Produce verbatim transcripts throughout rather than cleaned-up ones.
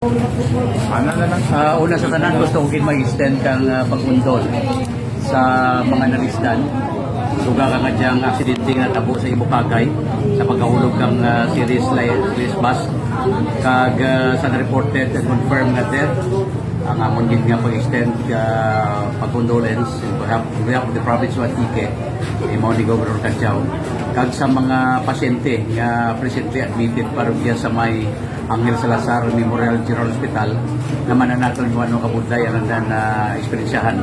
Ah, una sa tanan, gusto ko gid mag-extend kang, ah, pagkondol sa mga narisdan. Dugang kang kadyang aksidente nga natabo sa Ibukagay sa pagkahulog kang, ah, series li-, series bus. Kag, ah, sa na-reported and confirmed nga death, ang amon gid nga pag-extend, ah, pag-condolence in behalf, in behalf of the province of Antique, eh, mao ni Governor Cadiao. Kag sa mga pasyente nga presently admitted pa rugya sa may Angel Salazar Memorial General Hospital, naman-an naton kung ano kabudlay ang andang naeksperyensyahan.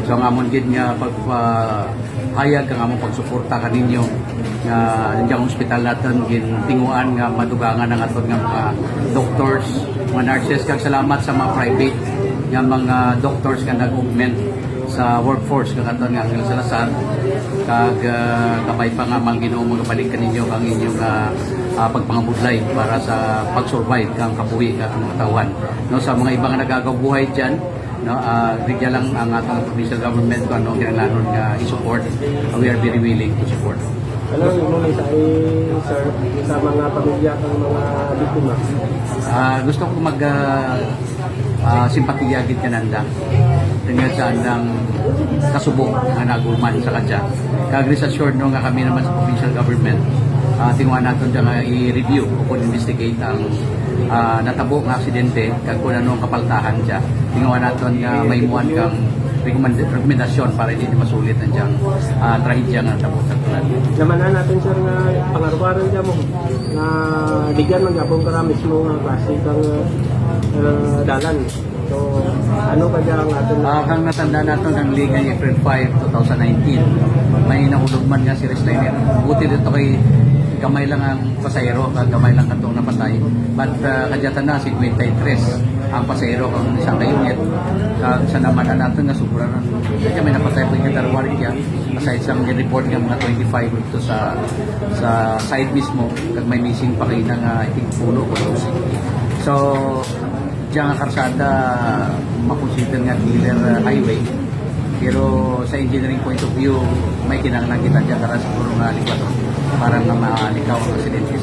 So, ang amon gid nga pagpahayag kang amon pagsuporta kaninyo nga dyang hospital naton gintinguhaan nga madugangan ang aton nga mga doctors, mga nurses, kag salamat sa mga private nga mga doctors nga nag-augment sa workforce kang aton nga Angel Salazar, kag, ah, kabay pa nga ang Ginoo magabalik kaninyo kang inyong, ah, ah, pagpangabudlay para sa pag-survive kang kabuhi kang mga katawhan. No, sa mga iba nga nagagaw buhay dyan, no, ah, rugya lang ang atong provincial government kung ano ang kinahanglanon nga i-support. Ah, we are very willing to support. Ano ang imong mensahe, sir, sa mga pamilya kang mga biktima? Ah, gusto ko mag, ah, ah, simpatiya gid kananda. Tungod sa andang kasubo nga naaghuman sa kadya. Kag rest assured, no, nga kami naman sa provincial government, ah, tinguha naton dya nga i-review o kon investigate ang, ah, natabo nga aksidente, kag kon ano ang kapaltahan dya. Tinguha naton nga mahimuan kang rekomend-, rekomendasyon para hindi masulit ang dyang, ah, trahedya nga natabo sa tulad. Naman-an naton, sir, nga pangarukaran dya mo nga rugyan man gihapon kara mismo nga klase kang, ah, dalan. So, ano kadya ang aton? Ah, kang natandaan naton kang Ligay, April five, two thousand nineteen, may nahulog man nga series liner. Buti didto kay gamay lang ang pasahero, kag gamay lang kadtong napatay. But, ah, kadya tana, singkwenta y tres ang pasahero kang isa ka unit. Kag sa naman-an naton nga sobra run. Kay may napatay pa nga darwa rugya. Aside sa mga report nga mga twenty-five didto sa, sa site mismo, kag may missing pa kaina nga, I think, pulo o dose. So, dya nga karsada, ma-consider nga killer, ah, highway. Pero sa engineering point of view, may kinahanglan kita dya kara siguro nga likwatro para nga malikaw ang aksidente.